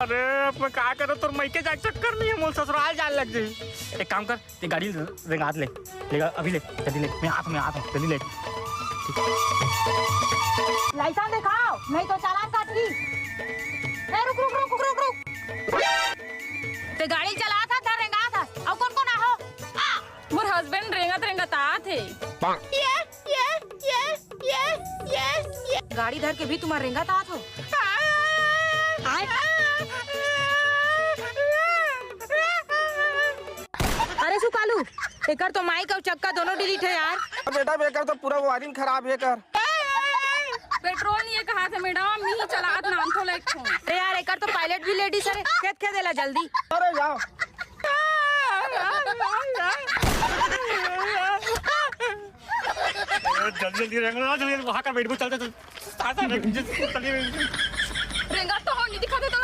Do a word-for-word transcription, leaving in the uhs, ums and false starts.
अरे, अब मैं का करूँ? तोर मइके जाए के चक्कर नहीं है, मोर ससुराल जाए लग जाई। एक काम कर, ते गाड़ी रेंगात ले, ले अभी ले, जल्दी ले, मैं आता हूँ, मैं आता हूँ, जल्दी ले। लाइसेंस दिखाओ, नहीं तो चालान काटही। ए, रुक, रुक, रुक, रुक, रुक, रुक। ते गाड़ी चलात हस, धर रेंगात हस। अउ कौन कौन आहो? मोर हस्बैंड रेंगत रेंगत आत हे। ये, ये, ये, ये, ये, ये। गाड़ी धर के भी तुम्हार रेंगत आत हो? अरे सुकालू, एकर तो माइक अउ चक्का दोनों डिलीट है यार। बेटा, एकर तो पूरा वायरिंग खराब है कर। पेट्रोल नहीं है कहा थे मैडम, नहीं चलात नाम थो लेट हूँ। अरे यार, एकर तो पायलट भी लेडीज है। खेत खेत देला जल्दी। अरे जाओ। जल्दी जल्दी रेंगना, जल्दी वहाँ का बैठ चलते चलते। रेंगत तो हो नहीं दिखाते तो